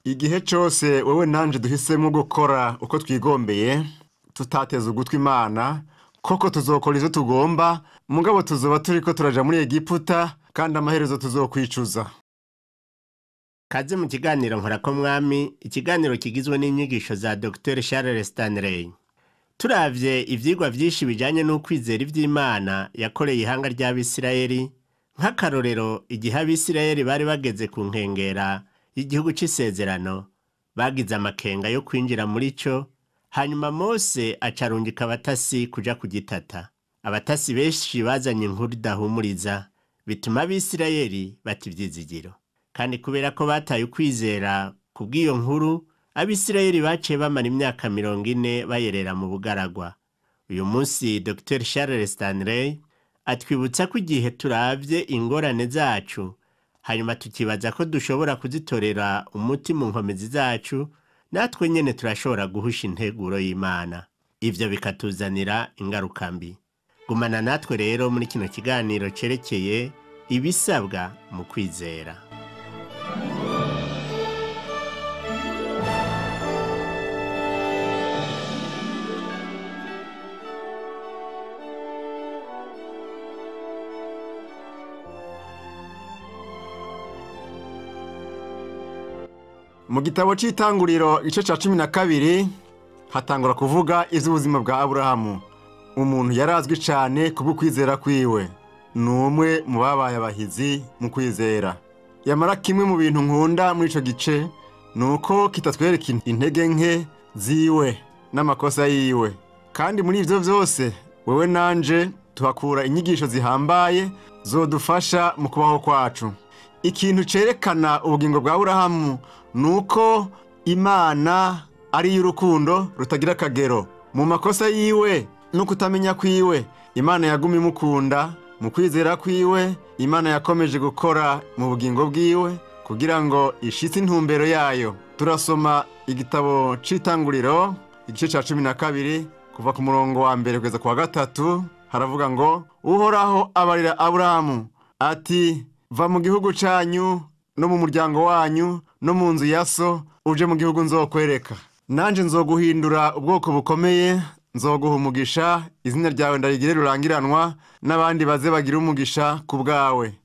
Igihe cose wewe nanje duhisemo gukora uko twigombeye, tutateze ugutwi Imana, koko tuzokora ivyo tugomba, mugabo tuzoba turiko turaja muri Egiputa kandi amaherezo tuzokwicuza. Kaze mu kiganiro Nkorako Mwami, ikiganiro kigizwe n'inyigisho za Dr Charles Stanley. Turavye ivyigwa vyinshi bijanye n'ukwizera ivy'Imana yakoreye ihanga ry'Abisirayeli, nk'akarorero igihe Abisirayeli bari bageze ku nkengera y'igihugu c'isezerano, bagize amakenga yo kwinjira muri co, hanyuma Mose acarungika abatasi kuja kugitata. Abatasi benshi bazanye inkuru idahumuriza, bituma Abisirayeli bata ivyizigiro. Kandi kubera ko bataye ukwizera kubw'iyo nkuru, Abisirayeli baciye bamara imyaka 40 bayerera mu bugaragwa. Uyu munsi Dr Charles Stanley atwibutsa ko igihe turavye ingorane zacu, hanyuma tukibaza ko dushobora kuzitorera umuti mu nkomezi zacu, natwe nyene turashobora guhusha integuro y'Imana. Ivyo bikatuzanira ingaruka mbi. Gumana natwe rero muri kino kiganiro cerekeye ibisabwa mu kwizera. Mu gitabo c'itanguriro igice ca 12 hatangura kuvuga ivy'ubuzima bwa Aburahamu. Umuntu yarazwi cane kubwo kwizera kwiwe, ni umwe mu babaye abahizi mu kwizera. Yamara kimwe mu bintu nkunda muri ico gice nuko kitatwereka intege nke ziwe n'amakosa yiwe. Kandi muri ivyo vyose wewe nanje tuhakura inyigisho zihambaye zodufasha mu kubaho kwacu. Ikintu cerekana ubugingo bwa Aburahamu nuko Imana ari y'urukundo rutagira akagero. Mu makosa yiwe no kutamenya kwiwe, Imana yagumye imukunda. Mu kwizera kwiwe, Imana yakomeje gukora mu bugingo bwiwe kugira ngo ishitse intumbero yayo. Turasoma igitabo c'itanguriro igice ca 12 kuva ku murongo wa mbere kugeza ku wa 3, haravuga ngo: Uhoraho abarira Aburahamu ati: va mu gihugu canyu no mu muryango wanyu no mu nzu ya so, uje mu gihugu nzokwereka. Nanje nzoguhindura ubwoko bukomeye, nzoguha umugisha, izina ryawe ndarigire rurangiranwa, n'abandi baze bagira umugisha ku bwawe.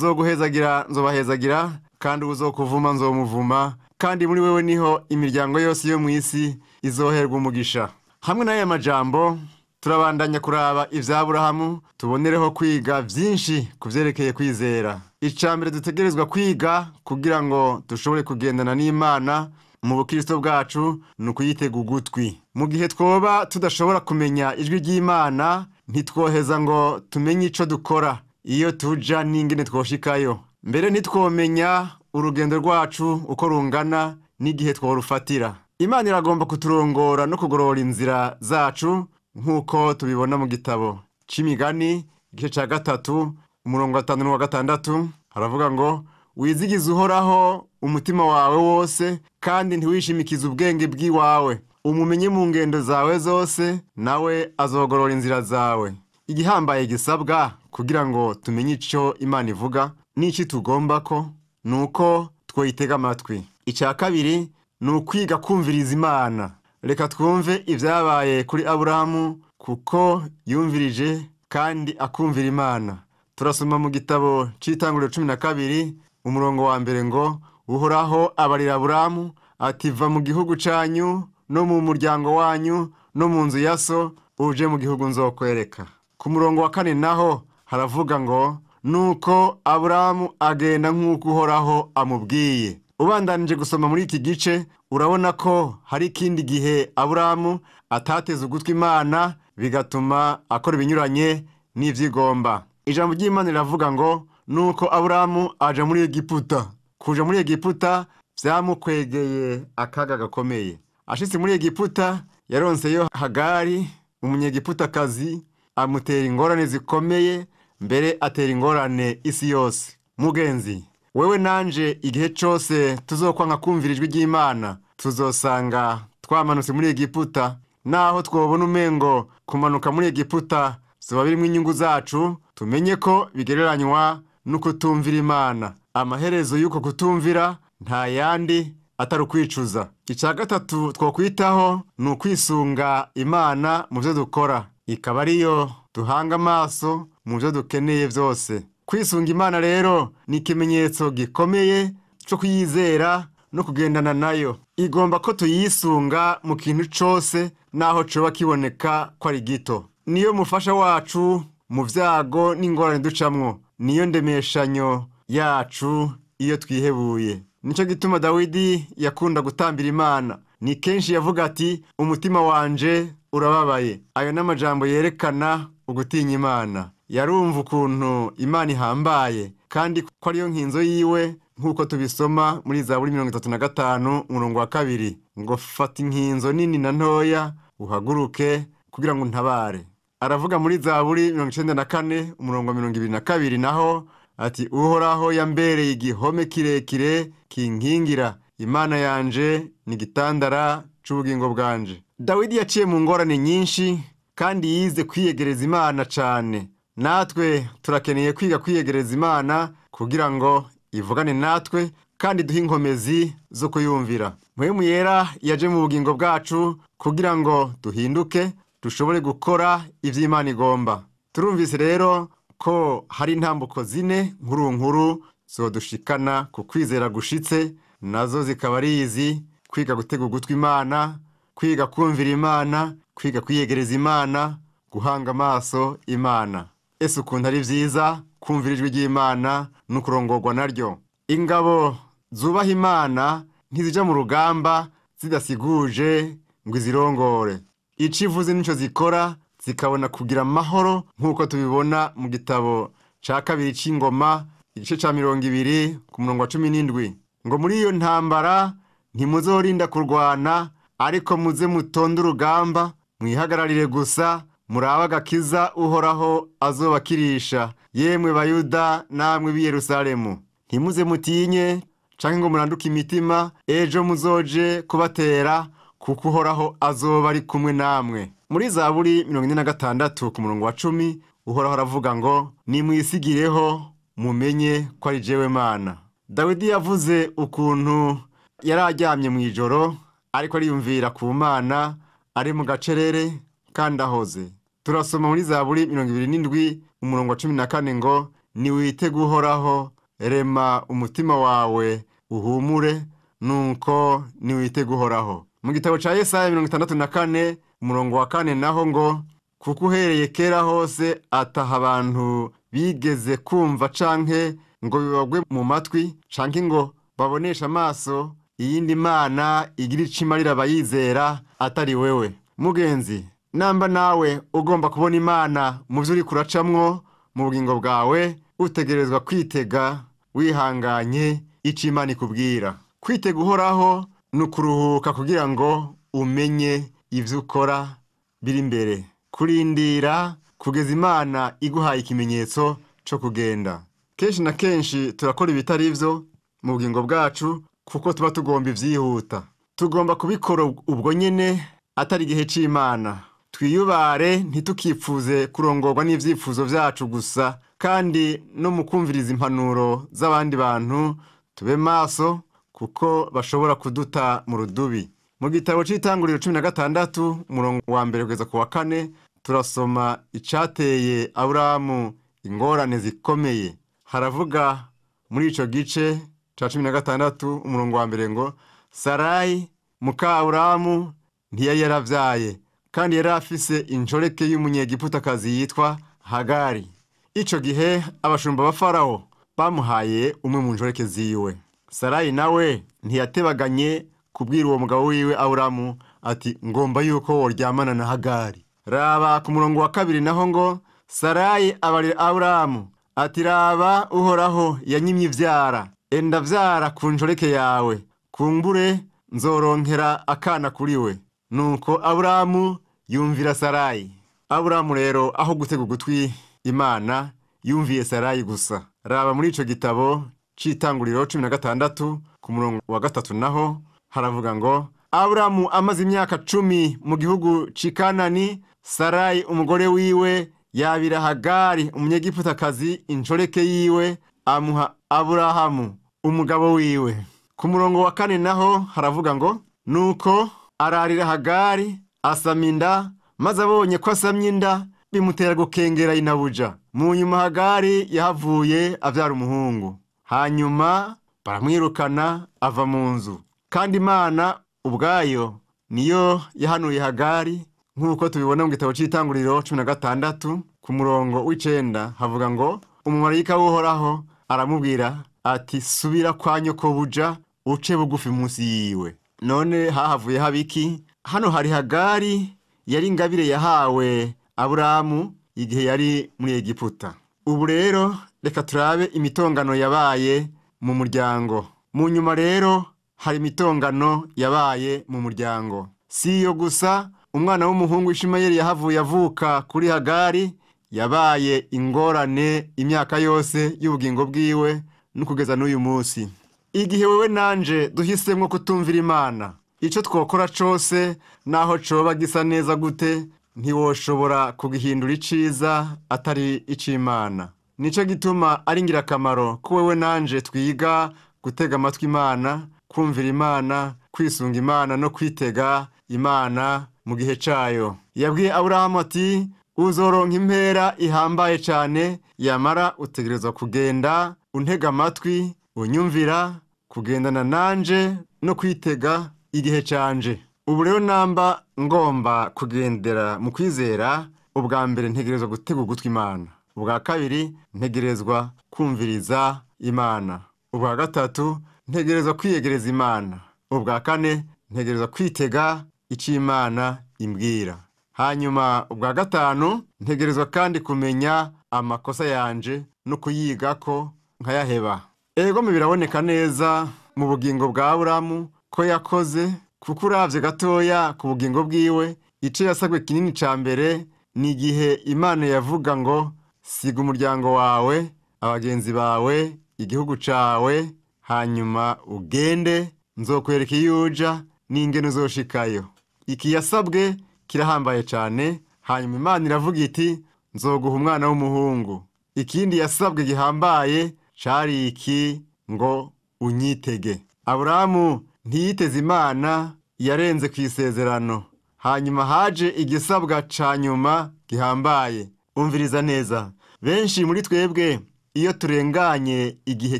Abazoguhezagira nzobahezagira, kandi uzokuvuma nzomuvuma, kandi muri wewe niho imiryango yose yo mw'isi izoherwa umugisha. Hamwe n'aya majambo turabandanya kuraba ivya Aburahamu, tubonereho kwiga vyinshi kuvyerekeye kwizera. Icambere dutegerezwa kwiga kugira ngo dushobore kugendana n'Imana mu bukristo bwacu ni ukuyitega ugutwi. Mu gihe twoba tudashobora kumenya ijwi ry'Imana, ntitwoheza ngo tumenye ico dukora, iyo tuja n'ingene twoshikayo. Mbere ntitwomenya urugendo rwacu uko rungana n'igihe tworufatira. Imana iragomba kuturongora no kugorora inzira zacu, nk'uko tubibona mu gitabo c'Imigani igice ca 3 umurongo wa 5 n'uwa 6, haravuga ngo: wizigize Uhoraho umutima wawe wose, kandi ntiwishimikize ubwenge bw'iwawe. Umumenye mu ngendo zawe zose, nawe azogorora inzira zawe. Igihambaye gisabwa kugira ngo tumenye ico Imana ivuga n'ici tugomba ko, nuko twoyitega amatwi. Ica kabiri ni ukwiga kumviriza Imana. Reka twumve ivyabaye kuri Aburahamu, kuko yumvirije kandi akumvira Imana. Turasoma mu gitabo c'itanguriro 12 umurongo wa mbere ngo: Uhoraho abarira Aburahamu ati: va mu gihugu canyu no mu muryango wanyu no mu nzu ya so, uje mu gihugu nzokwereka. Ku murongo wa 4 naho haravuga ngo: nuko Aburahamu agenda nk'uko Uhoraho amubwiye. Ubandanije gusoma muri iki gice, urabona ko hari ikindi gihe Aburahamu atateze ugutwi Imana, bigatuma akora ibinyuranye n'ivyigomba. Ijambo ry'Imana riravuga ngo: nuko Aburahamu aja muri Egiputa. Kuja muri Egiputa vyamukwegeye akaga gakomeye. Ashitse muri Egiputa yaronseyo Hagari, umunyegiputakazi, amutera ingorane zikomeye, mbere atera ingorane isi yose. Mugenzi, wewe nanje igihe cose tuzokwanka kumvira ijwi ry'Imana, tuzosanga twamanutse muri Egiputa. Naho twobona umengo kumanuka muri Egiputa zoba birimwo inyungu zacu, tumenye ko bigereranywa no kutumvira Imana. Amaherezo y'uko kutumvira nta yandi atari ukwicuza. Icya gatatu twokwitaho ni ukwisunga Imana mu byo dukora, ikaba ariyo duhanga amaso mu byo dukeneye byose. Kwisunga Imana rero ni ikimenyetso gikomeye cyo kuyizera no kugendana nayo. Igomba ko tuyisunga mu kintu cyose naho coba kiboneka ko ari gito. Niyo mufasha wacu mu byago n'ingorane ducamwo, niyo ndemeshanyo yacu iyo twihebuye. Nicyo gituma Dawidi yakunda gutambira Imana. Ni kenshi yavuga ati umutima wanje urababaye. Ayo n'amajambo yerekana ugutinya Imana. Yarumva ukuntu Imana ihambaye kandi ko ariyo nkinzo yiwe, nk'uko tubisoma muri Zaburi 35 umurongo wa 2 ngo fata inkinzo nini na ntoya uhaguruke kugira ngo ntabare. Aravuga muri Zaburi 94 umurongo wa 22 naho ati Uhoraho yambereye igihome kirekire kinkingira, Imana yanje ni gitandara c'ubugingo bwanje. Dawidi yaciye mu ngorane nyinshi kandi yize kwiyegereza Imana cane. Natwe turakeneye kwiga kwiyegereza Imana kugira ngo ivugane natwe kandi duhe inkomezi zo kuyumvira. Mpwemu Yera yaje mu bugingo bwacu kugira ngo duhinduke dushobore gukora ivyo Imana igomba. Turumvise rero ko hari intambuko zine nkuru nkuru zodushikana ku kwizera gushitse, nazo zikaba ari izi: kwiga gutega ugutwi Imana, kwiga kumvira Imana, kwiga kwiyegereza Imana, guhanga amaso Imana. Ese ukuntu ari vyiza kumvira ijwi ry'Imana no kurongorwa naryo. Ingabo zubaha Imana ntizija mu rugamba zidasiguje ngo izirongore. Icivuze nico zikora zikabona kugira amahoro, nk'uko tubibona mu gitabo ca kabiri c'Ingoma igice ca 20 ku murongo wa 17 ngo muri iyo ntambara ntimuzorinda kurwana, ariko muze mutonde urugamba, mwihagararire gusa, murabe agakiza Uhoraho azobakirisha, yemwe Bayuda namwe b'i Yerusalemu. Ntimuze mutinye canke ngo muranduke imitima, ejo muzoje kubatera, kuko Uhoraho azoba ari kumwe namwe. Muri Zaburi 46 ku murongo wa 10 Uhoraho aravuga ngo nimwisigireho mumenye ko ari jewe Mana. Dawidi yavuze ukuntu yari aryamye mu ijoro ariko ariyumvira ku Mana ari mu gacerere kandi ahoze. Turasoma muri Zaburi 27 umurongo wa 14 ngo niwitege Uhoraho, rema umutima wawe uhumure, nuko niwitege Uhoraho. Mu gitabo ca Yesaya 64 umurongo wa 4 naho ngo kuko uhereye kera hose ataha abantu bigeze kumva canke ngo bibagwe mu matwi canke ngo babonesha amaso iyindi mana igira ikimarira abayizera atari wewe. Mugenzi, namba nawe ugomba kubona Imana mu byo uri kuracamwo mu bugingo bwawe, utegerezwa kwitega wihanganye ico Imana ikubwira. Kwitega Uhoraho ni ukuruhuka kugira ngo umenye ivyo ukora biri imbere, kurindira kugeza Imana iguhaye ikimenyetso co kugenda. Kenshi na kenshi turakora ibitari ivyo mu bugingo bwacu kuko tuba tugomba ivyihuta. Tugomba kubikora ubwo nyene atari igihe c'Imana. Twiyubare ntitukipfuze kurongorwa n'ivyifuzo vyacu gusa, kandi no mu kumviriza impanuro z'abandi bantu tube maso kuko bashobora kuduta mu rudubi. Mu gitabo c'Itanguriro 16 umurongo wa 1 kugeza ku wa 4 turasoma icateye Aburahamu ingorane zikomeye. Haravuga muri ico gice ca 16 umurongo wa 1 ngo Sarayi muka Aburahamu ntiyari yaravyaye, kandi yari afise inshoreke y'umunyegiputakazi yitwa Hagari. Ico gihe abashumba ba Farawo bamuhaye umwe mu nshoreke ziwe. Sarayi nawe ntiyatebaganye kubwira uwo mugabo wiwe Aburahamu ati ngomba yuko woryamana na Hagari. Raba ku murongo wa 2 naho ngo Sarayi abarira Aburahamu ati raba Uhoraho yanyimye ivyara, enda vyara ku nshoreke yawe, kumbure nzoronkera akana kuri we. Nuko Aburahamu yumvira Sarayi. Aburahamu rero aho gutega ugutwi Imana yumviye Sarayi gusa. Raba muri ico gitabo c'Itanguriro 16 ku murongo wa 3 naho haravuga ngo Aburahamu amaze imyaka 10 mu gihugu c'i Kanani, Sarayi umugore wiwe yabira Hagari umunyegiputakazi inshoreke yiwe, amuha Aburahamu umugabo wiwe. Ku murongo wa 4 naho haravuga ngo nuko ararira Hagari asama inda, maze abonye ko asamye inda bimutera gukengera inabuja. Mu nyuma Hagari yahavuye avyara umuhungu, hanyuma baramwirukana ava mu nzu. Kandi Imana ubwayo niyo yahanuye Hagari, nk'uko tubibona mu gitabo c'Itanguriro 16 ku murongo w'9 havuga ngo umumarayika w'Uhoraho aramubwira ati subira kwa nyokobuja uce bugufi munsi yiwe. None hahavuye habiki? Hano hari Hagari yari ingabire yahawe Aburahamu igihe yari muri Egiputa. Ubu rero reka turabe imitongano yabaye mu muryango. Mu nyuma rero hari imitongano yabaye mu muryango. Si iyo gusa, umwana w'umuhungu Ishimayeli yahavuye avuka kuri Hagari yabaye ingorane imyaka yose y'ubugingo bwiwe no kugeza n'uyu munsi. Igihe wewe nanje duhisemwo kutumvira Imana, ico twokora cose naho coba gisa neza gute, ntiwoshobora kugihindura iciza atari ic'Imana. Nico gituma ari ingirakamaro ko wewe nanje twiga gutega amatwi Imana, kumvira Imana, kwisunga Imana no kwitega Imana mu gihe cayo. Yabwiye Aburahamu ati uzoronka impera ihambaye cane, yamara utegerezwa kugenda untega amatwi, unyumvira, kugendana nanje no kwitega igihe canje. Ubu rero namba ngomba kugendera mu kwizera, ubwa mbere ntegerezwa gutega ugutwi Imana, ubwa kabiri ntegerezwa kumviriza Imana, ubwa gatatu ntegerezwa kwiyegereza Imana, ubwa kane ntegerezwa kwitega ico Imana imbwira, hanyuma ubwa gatanu ntegerezwa kandi kumenya amakosa yanje no kuyigako nkayaheba. Ego biraboneka neza mu bugingo bwa Aburahamu ko yakoze, kuko uravye gatoya ku bugingo bwiwe, ico yasabwe kinini ca mbere ni igihe Imana yavuga ngo siga umuryango wawe, abagenzi bawe, igihugu cawe, hanyuma ugende nzokwereka iyo uja n'ingene uzoshikayo. Iki yasabwe kirahambaye cane. Hanyuma Imana iravuga iti nzoguha umwana w'umuhungu. Ikindi yasabwe gihambaye cari iki ngo unyitege. Aburahamu ntiyiteze Imana, yarenze ku isezerano. Hanyuma haje igisabwa ca nyuma gihambaye. Umviriza neza, benshi muri twebwe iyo turenganye igihe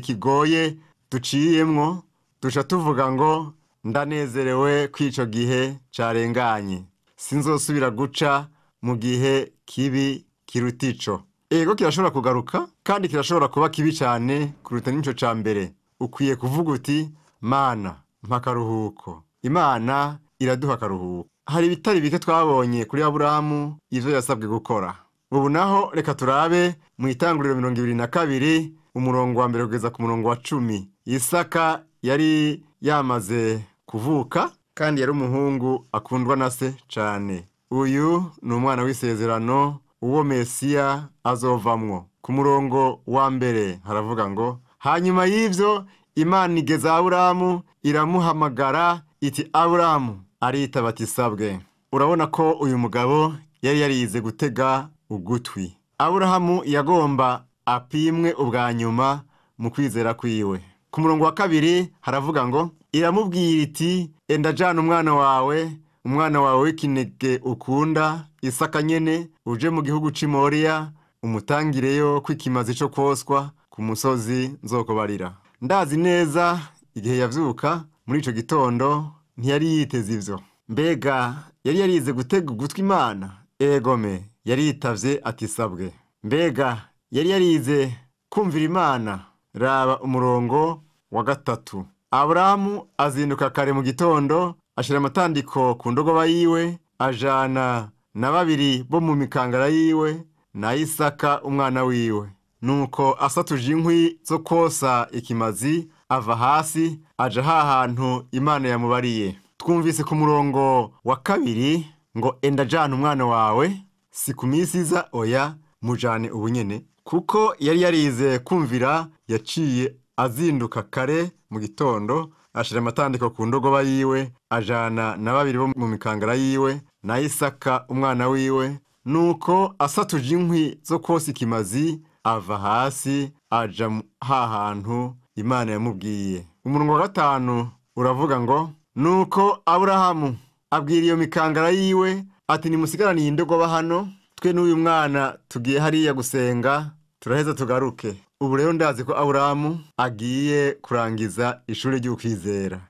kigoye duciyemwo, duca tuvuga ngo ndanezerewe kw'ico gihe carenganye, sinzosubira guca mu gihe kibi kiruta ico. Ego kirashobora kugaruka kandi kirashobora kuba kibi cane kuruta n'ico ca mbere. Ukwiye kuvuga uti Mana mpa akaruhuko. Imana iraduha akaruhuko. Hari ibitari bike twabonye kuri Aburahamu ivyo yasabwe gukora. Ubu naho reka turabe mu Itanguriro 22 umurongo wa 1 kugeza ku murongo wa 10. Isaka yari yamaze kuvuka kandi yari umuhungu akundwa na se cane. Uyu ni umwana w'isezerano uwo Mesiya azovamwo. Ku murongo wa 1 haravuga ngo hanyuma y'ivyo Imana igeza Aburahamu iramuhamagara iti Aburahamu, aritaba ati sabwe. Urabona ko uyu mugabo yari yarize gutega ugutwi. Aburahamu yagomba apimwe ubwa nyuma mu kwizera kwiwe. Ku murongo wa 2 haravuga ngo iramubwira iti enda jana umwana wawe w'ikinege ukunda Isaka nyene, uje mu gihugu c'i Moriya, umutangireyo kwikimazi co koswa ku musozi nzokubarira. Ndazi neza igihe yavyuka muri ico gitondo ntiyari yiteze ivyo. Mbega yari yarize gutega ugutwi Imana? Egome yari yitavye ati sabwe. Mbega yari yarize kumvira Imana? Raba umurongo wa 3. Aburahamu azinduka kare mu gitondo, ashira amatandiko ku ndogoba yiwe, ajana na babiri bo mu mikangara yiwe na Isaka umwana wiwe. Nuko asatuje inkwi zo kosa ikimazi, ava hasi aja hahantu Imana yamubariye. Twumvise ku murongo wa 2 ngo enda jana umwana wawe, si ku minsi iza, oya mujane ubunyene. Kuko yari yarize kumvira, yaciye azinduka kare mu gitondo, ashira amatandiko ku ndogoba yiwe, ajana na babiri bo mu mikangara yiwe na Isaka umwana wiwe. Nuko asatuje inkwi zo kosa ikimazi, ava hasi aja hahantu Imana yamubwiye. Umurongo wa 5 uravuga ngo nuko Aburahamu abwira iyo mikangara yiwe ati nimusigarane indogoba hano, twe n'uyu mwana tugiye hariya gusenga, turaheza tugaruke. Ubu rero ndazi ko Aburahamu agiye kurangiza ishuri ry'ukwizera,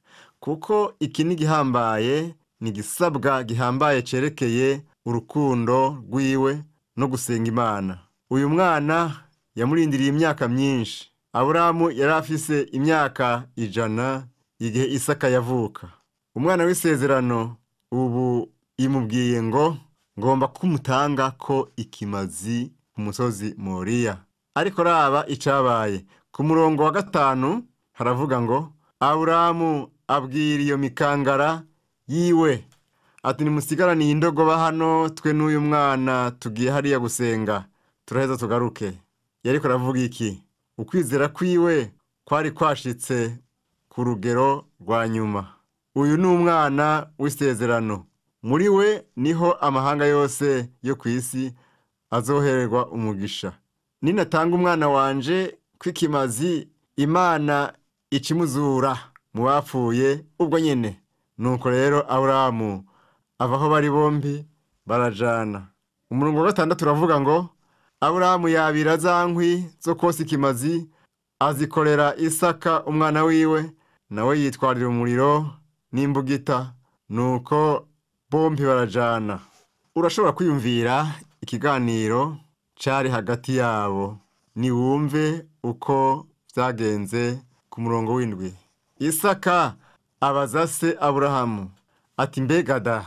kuko iki ni gihambaye, ni gisabwa gihambaye cerekeye urukundo rwiwe no gusenga Imana. Uyu mwana yamurindiriye imyaka myinshi. Aburahamu yari afise imyaka 100 igihe Isaka yavuka. Umwana w'isezerano ubu imubwiye ngo ngomba kumutanga ko ikimazi ku musozi Moriya. Ariko raba icabaye. Ku murongo wa 5 haravuga ngo Aburahamu abwira iyo mikangara yiwe ati nimusigarane indogoba hano, twe n'uyu mwana tugiye hariya gusenga, turaheza tugaruke. Yariko aravuga iki? Ukwizera kwiwe kwari kwashitse ku rugero rwa nyuma. Uyu ni umwana w'isezerano, muri we niho amahanga yose yo ku isi azohererwa umugisha. Ninatanga umwana wanje kw'ikimazi, Imana ikimuzura mu bapfuye ubwo nyene. Nuko rero Aburahamu ava aho bari bombi barajana. Umurongo wa 6 uravuga ngo Aburahamu yabira za nkwi zo kosa ikimazi, azikorera Isaka umwana wiwe, nawe yitwarira umuriro n'imbugita. Nuko bombi barajana. Urashobora kwiyumvira ikiganiro cari hagati yabo. Niwumve uko vyagenze ku murongo w'7. Isaka abaza se Aburahamu ati mbega da?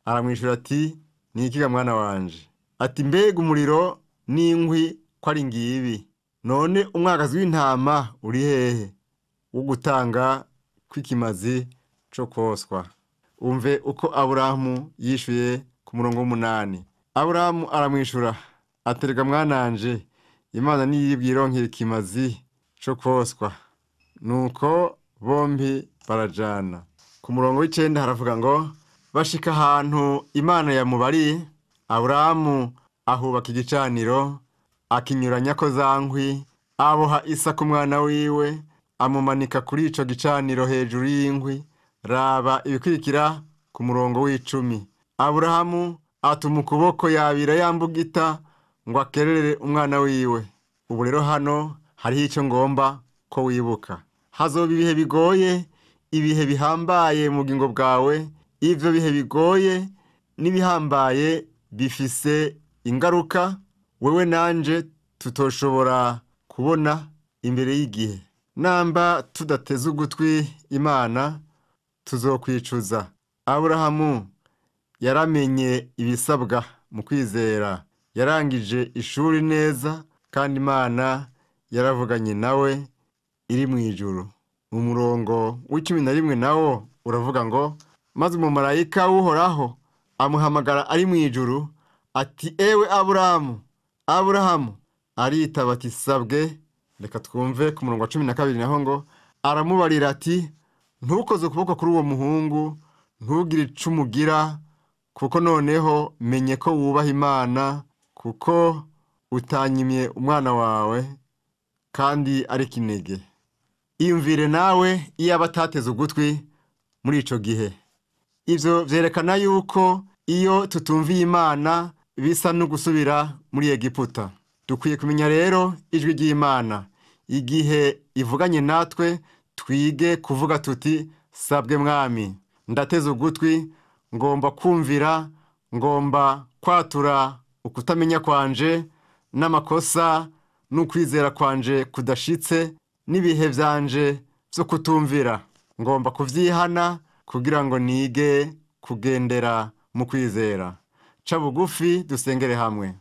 Aramwishura ati ni ikiga mwana wanje? Ati mbega umuriro n'inkwi ko ari ngibi, none umwagazi w'intama uri hehe wo gutanga kw'ikimazi co koswa? Umve uko Aburahamu yishuye ku murongo w'8. Aburahamu aramwishura aterega mwananje, Imana niyibwironkera ikimazi co koswa. Nuko bombi barajana. Ku murongo w'9 haravuga ngo bashika ahantu Imana yamubariye, Aburahamu ahubaka igicaniro, akinyuranya ko za nkwi, aboha Isaka umwana wiwe, amumanika kuri ico gicaniro hejuru y'inkwi. Raba ibikurikira ku murongo w'10. Aburahamu atuma ukuboko yabira yambugita ngo akerere umwana wiwe. Ubu rero hano hariho icyo ngomba ko wibuka. Hazoba ibihe bigoye, ibihe bihambaye mu bugingo bwawe. Ivyo bihe bigoye n'ibihambaye bifise ingaruka wewe nanje tutoshobora kubona imbere y'igihe. Namba tudateze ugutwi Imana tuzokwicuza. Aburahamu yaramenye ibisabwa mu kwizera, yarangije ishuri neza, kandi Imana yaravuganye nawe iri mu ijuru. Umurongo w'11 nawo uravuga ngo maze umumarayika w'Uhoraho amuhamagara ari mu ijuru ati ewe Aburahamu, Aburahamu. Aritaba ati sabwe. Reka twumve ku murongo wa 12 naho ngo aramubarira ati ntukoze ukuboko kuri uwo muhungu, ntugire ico umugira, kuko noneho menye ko wubaha Imana, kuko utanyimye umwana wawe kandi ari kinege. Iyumvire nawe iyo abatateze ugutwi muri ico gihe. Ivyo vyerekana yuko iyo tutumviye Imana bisa no gusubira muri Egiputa. Dukwiye kumenya rero ijwi ry'Imana. Igihe ivuganye natwe twige kuvuga tuti sabwe mwami, ndateze ugutwi, ngomba kumvira, ngomba kwatura ukutamenya kwanje n'amakosa n'ukwizera kwanje kudashitse n'ibihe vyanje vyo kutumvira. Ngomba kuvyihana kugira ngo nige kugendera mu kwizera. Ca bugufi dusengere hamwe.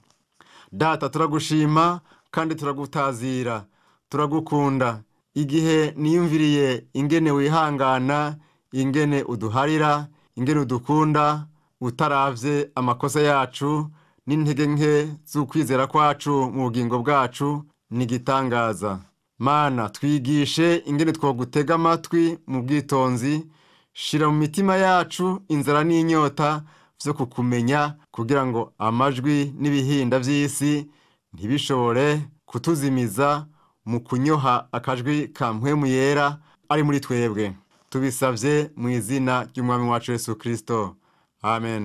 Data, turagushima kandi turagutazira, turagukunda. Igihe niyumviriye ingene wihangana, ingene uduharira, ingene udukunda, utaravye amakosa yacu n'intege nke z'ukwizera kwacu mu bugingo bwacu, nigitangaza. Mana, twigishe ingene twogutega amatwi mu bwitonzi, shira mu mitima yacu inzara n'inyota vyo kukumenya, kugira ngo amajwi n'ibihinda vy'isi ntibishobore kutuzimiza mu kunyoha akajwi ka mpwemu yera ari muri twebwe. Tubisabye mu izina ry'Umwami wacu Yesu Kristo. Amen.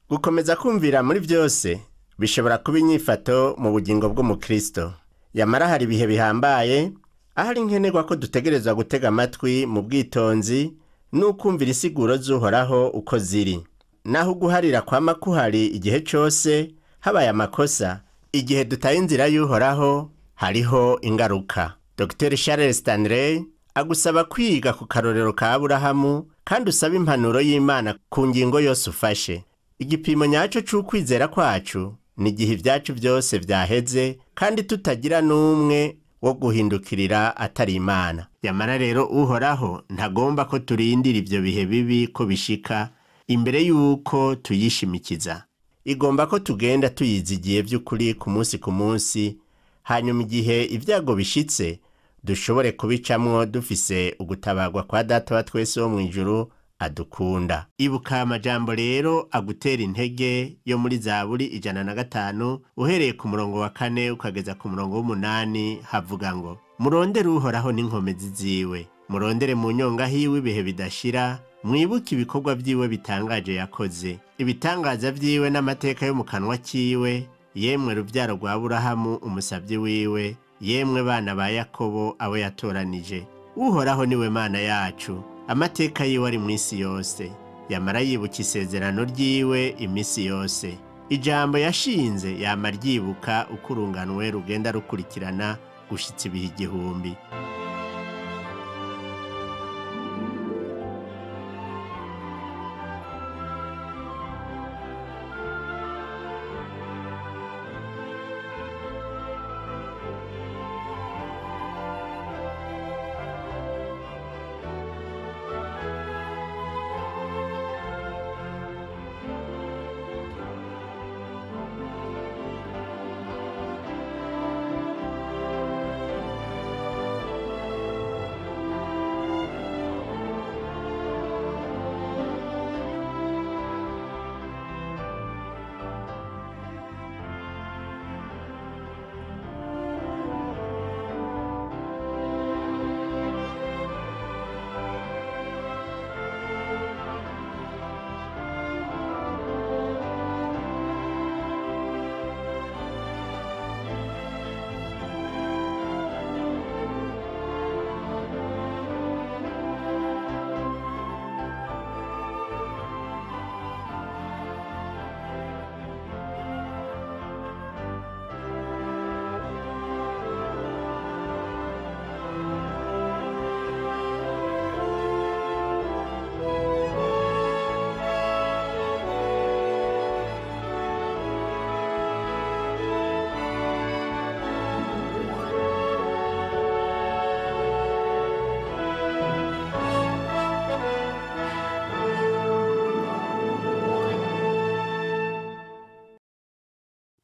Gukomeza kumvira muri byose bishobora kuba inyifato mu bugingo bw'umukristo. Yamara hari ibihe bihambaye ahari nkenerwa ko dutegerezwa gutega amatwi mu bwitonzi n'ukumvira isiguro z'Uhoraho uko ziri. Naho uguharira kwama kuhari igihe cyose habaye amakosa, igihe dutaye inzira y'Uhoraho hariho ingaruka. Dr Charles Stanley agusaba kwiga ku karorero ka Aburahamu kandi usaba impanuro y'Imana ku ngingo yose ufashe. Igipimo nyacyo c'ukwizera kwacu ni igihe ibyacu byose byaheze kandi tutagira n'umwe wo guhindukirira atari Imana. Yamara rero Uhoraho ntagomba ko turindira ibyo bihe bibi ko bishika imbere y'uko tuyishimikiza. Igomba ko tugenda tuyizigiye by'ukuri ku munsi ku munsi, hanyuma igihe ibyago bishitse dushobore kubicamwo dufise ugutabarwa kwa Data wa twese wo mu ijuru adukunda. Ibuka amajambo rero agutera intege yo muri Zaburi 105 uhereye ku murongo wa 4 ukageza ku murongo w'8, havuga ngo: murondere Uhoraho n'inkomezi ziwe, murondere mu nyonga hiwe ibihe bidashira, mwibuke ibikorwa byiwe bitangaje yakoze, ibitangaza byiwe n'amateka yo mu kanwa kiwe, yemwe rubyaro rwa Aburahamu umusabyi wiwe, yemwe bana ba Yakobo abo yatoranije. Uhoraho niwe Mana yacu, amateka yiwe ari mu isi yose, yamara yibuka isezerano ryiwe iminsi yose. Ijambo yashinze yama ryibuka uko urunganwe rugenda rukurikirana gushitsa ibihe 1000.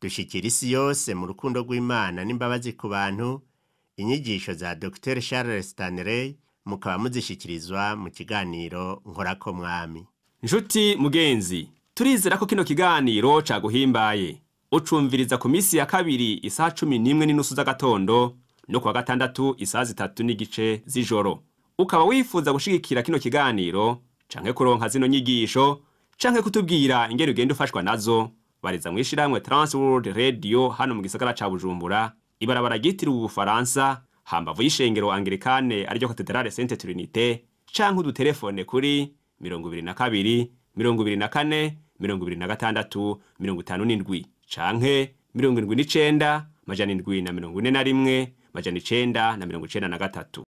Dushikira isi yose mu rukundo rw'Imana n'imbabazi ku bantu. Inyigisho za Dr Charles Stanley mukaba muzishikirizwa mu kiganiro Nkorako Mwami. Nshuti mugenzi, turizera ko kino kiganiro caguhimbaye. Ucumviriza ku misi ya kabiri isaha 11:30 z'agatondo no kuwa gatandatu isaha 3:15 z'ijoro. Ukaba wifuza gushigikira kino kiganiro canke kuronka zino nyigisho canke kutubwira ingene ugenda ufashwa nazo, bariza mwishirahamwe Transworld Radio hano mu gisagara ca Bujumbura, ibarabara ryitiriwe Ubufaransa hambavu y'ishengero Anglikane ariryo Cathedrale Sainte Trinité, canke udutelefone kuri 22 24 26 57 canke 79 741 993.